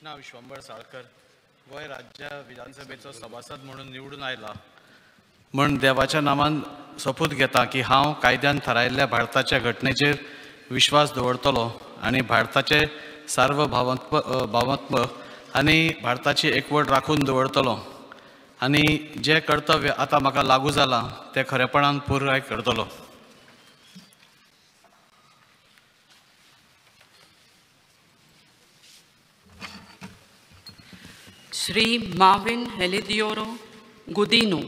कृष्णा विश्वंभर साळकर गोंय राज्य विधानसभेचो सभासद म्हणून निवडून आयला म्हण देवाच्या नामान सोपूत घेता की हांव कायद्यान थारायल्ल्या भारताच्या घटनेचेर विश्वास दवरतलो आनी भारताचे सार्वभौमत्व आनी भारताची एकवट राखून दवरतलो आनी जें कर्तव्य आतां म्हाका लागू जालां तें खरेपणान पुराय करतलो. श्री माविन हेलिदियोरो गुदिनो.